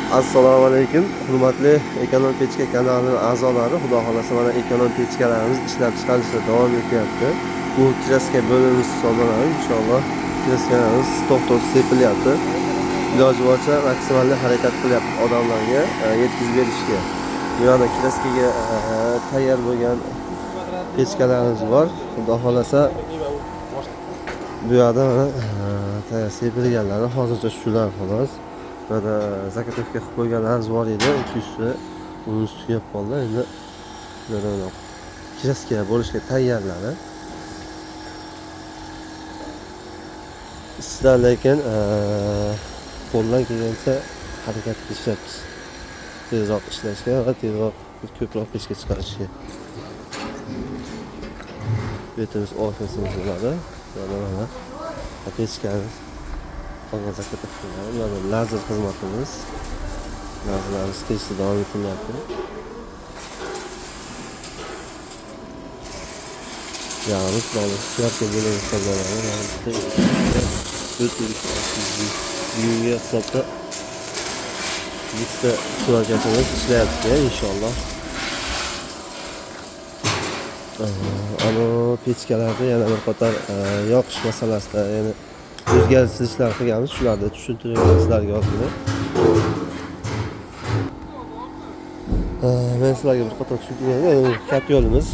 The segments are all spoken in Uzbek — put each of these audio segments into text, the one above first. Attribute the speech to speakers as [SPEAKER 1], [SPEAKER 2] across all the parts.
[SPEAKER 1] Assalomu alaykum, hurmatli Ekonom Pechka kanalining a'zolari. Xudo xolasa mana ekonom pechkalarimiz ishlab chiqarishda davom etyapti. Bu kraska bo'limimiz hisoblanadi. Inshaalloh kraskalarimiz to'xtovsiz sepilyapti. Iloji boricha maksimal harakat qilyapti odamlarga yetkazib berishga. Bu yoqda kraskaga tayyor bo'lgan pechkalarimiz bor. Xudo xolasa bu yoqda mana tayyor sepilganlari hozircha shular xolos. Burada zakotovka qilib qo'yganlarimiz bor edi, 200 ta. Uni tugab qoldi. Endi bularda mana kraska bo'lishga tayyorlari. Ishlar lekin qo'ldan kelgancha harakat qilishyapmiz. Tezroq ishlashga va tezroq ko'proq pechka chiqarishga. Betimiz ofisimiz bo'ladi. Mana mana pechkamiz. Qolgan zakotovkalar, bularda lazer xizmatimiz. Lazerlarimiz tezda davom etilyapti. Ya'ni suyakka bo'lib hisoblanadi. Bugungi hisobda bitta suyakamiz ishlayapti inshaalloh. Ana pechkalarda yana bir qator yoqish masalasida, ya'ni o'zgarishlar qilganmiz, shularni tushuntiraman sizlarga hozir. Men sizlarga bir qator tushuntiraman. Katta yo'limiz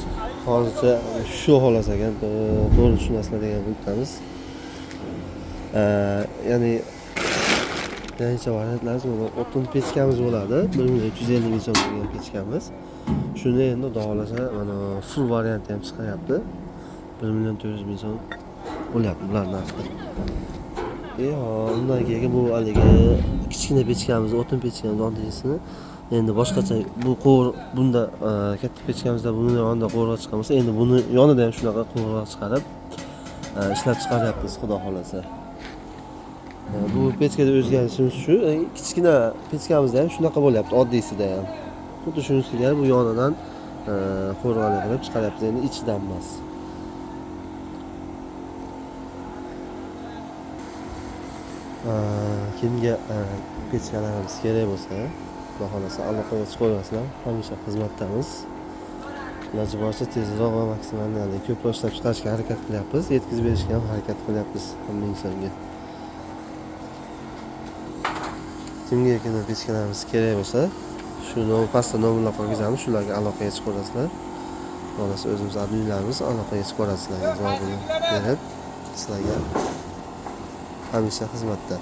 [SPEAKER 1] hozircha shu xolos ekan, to'g'ri tushunasizlar degan umiddamiz. Ya'ni yangicha variantlarimiz bo'ladi. O'tin pechkamiz bo'ladi. 1350 ming so'm bo'lgan pechkamiz. Shuni endi xudo xolasa mana full varianti ham chiqaryapti. 1 million 400 ming so'm bo'lyapti bular narxi. Undan keyin bu haligi kichkina pechkamiz, o'tin pechkamiz oddiysini endi boshqacha bu qovur bunda katta pechkamizda buni yonida qovurg'a chiqqan bo'lsa, endi buni yonida ham shunaqa qovurg'a chiqarib ishlab chiqaryapmiz xudo xolasa. Bu pechkada o'zgarishimiz shu, kichkina pechkamizda ham shunaqa bo'lyapti, oddiysida ham. Xuddi shunisiga bu yonidan qovurg'ani qilib chiqaryapmiz, endi ichidan emas. Kimga pechkalarimiz kerak bo'lsa, xudo xolasa aloqaga chiqaverasizlar, hamisha xizmatdamiz. Iloji boricha tezroq va maksimal ko'proq ishlab chiqarishga harakat qilyapmiz, yetkazib berishga ham harakat qilyapmiz hamma insonga. Kimga pechkalarimiz kerak bo'lsa, shu pastda nomerlar qo'yganmiz, shularga aloqaga chiqaverasizlar. Xudo xolasa o'zimiz adminlarimiz aloqaga chiqaverasizlar, javobini berib sizlarga hamisha xizmatda.